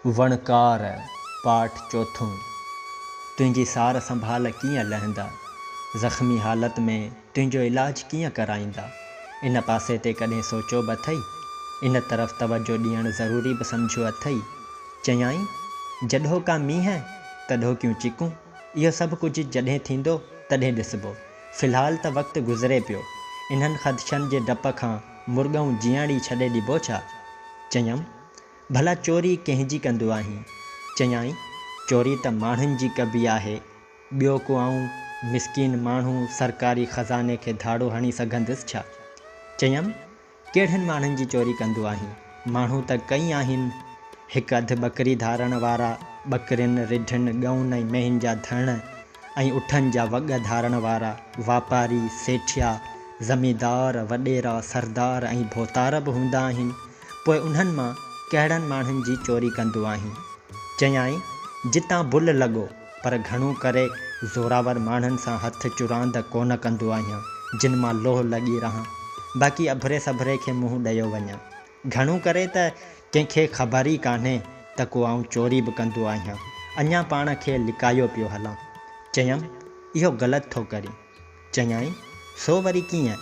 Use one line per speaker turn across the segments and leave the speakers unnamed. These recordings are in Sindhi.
وڻڪار، پارٽ چوٿون، تنهنجي سار سنڀال ڪيئن لهندا؟ زخمي حالت ۾ تنهنجو علاج ڪيئن ڪرائيندا؟ ان پاسي تي ڪڏهن سوچيو به اٿئي؟ ان طرف توجهه ڏيڻ ضروري به سمجهيو اٿئي؟ چيائين، جڏهوڪا مينهن، تڏهوڪيون چڪون. اهو سڀ ڪجهه جڏهن ٿيندو، تڏهن ڏسبو. في الحال ته وقت گذري پيو. انهن خدشن جي ڊپ کان مرڳئون جيئڻ ئي ڇڏي ڏبو ڇا؟ چيم، ڀلا چوري ڪنهن جي ڪندو آهين؟ چيائين، چوري ته ماڻهن جي ڪبي آهي. ٻيو ڪو آئون مسڪين ماڻهو سرڪاري خزاني کي ڌاڙو هڻي سگهندس ڇا؟ چيم، ڪهڙن ماڻهن جي چوري ڪندو آهين؟ ماڻهو ته ڪئين آهن. هڪ اڌ ٻڪري ڌارڻ وارا، ٻڪرين، رڍن، ڳئون ۽ مينهن جا ڌڻ ۽ اٺن جا وڳ ڌارڻ وارا، واپاري، سيٺيا، زميندار، وڏيرا، سردار ۽ ڀوتار به هوندا آهن. پوء انهن مان ڪهڙن ماڻهن جي چوري ڪندو آهين؟ چيائين، جتان بل لڳو، پر گهڻو ڪري زوراور ماڻهن سان هٿ چراند ڪونه ڪندو آهيان، جن مان لوهه لڳي رهان، باقي اڀري سڀري کي منهن ڏيو وڃان. گهڻو ڪري ته ڪنهن کي خبر ئي ڪانهي ته ڪو آئون چوري به ڪندو آهيان. اڃا پاڻ کي لڪايو پيو هلان. چيم، اهو غلط ٿو ڪرين. چيائين، سو وري ڪيئن؟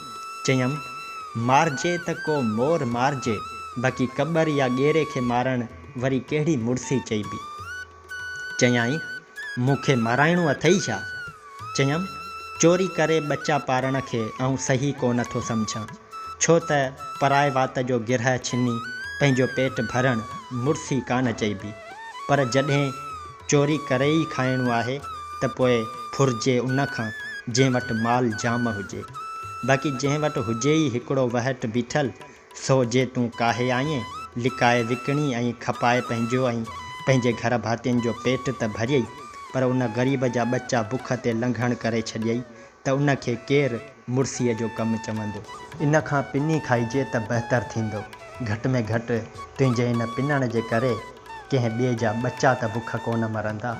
چيم، مارجي ته ڪو مور مارجي، باقي ڪٻر يا ڳيري کي مارڻ وري ڪهڙي مڙسي چئبي؟ چيائين، مون کي مارائڻو اٿئي ڇا؟ چيم، چوري ڪري ٻچا پارڻ کي آئون صحيح ڪو نه ٿو سمجهان، ڇو ته پرائي وات جو گرهه ڇني پنهنجو پيٽ ڀرڻ مڙسي ڪانه چئبي، پر جڏهن چوري ڪري ئي کائڻو آهي ته پوء ڦرجي ان کان جنهن وٽ مال جام هجي. باقي جنهن وٽ هجي ئي هڪڙو وهٽ بيٺل، سو جي تون ڪاهي آئين، لڪائي وڪڻي ۽ کپائي پنهنجو ۽ پنهنجي گهر ڀاتين جو پيٽ ته ڀريئي، پر ان غريب جا ٻچا بک تي لنگهڻ ڪري ڇڏيئي ته ان کي ڪير مڙسيء جو ڪم چوندو؟ ان کان پني کائجي ته بهتر ٿيندو. گهٽ ۾ گهٽ تنهنجي ان پنڻ جي ڪري ڪنهن ٻئي جا ٻچا ته بک ڪونه مرندا.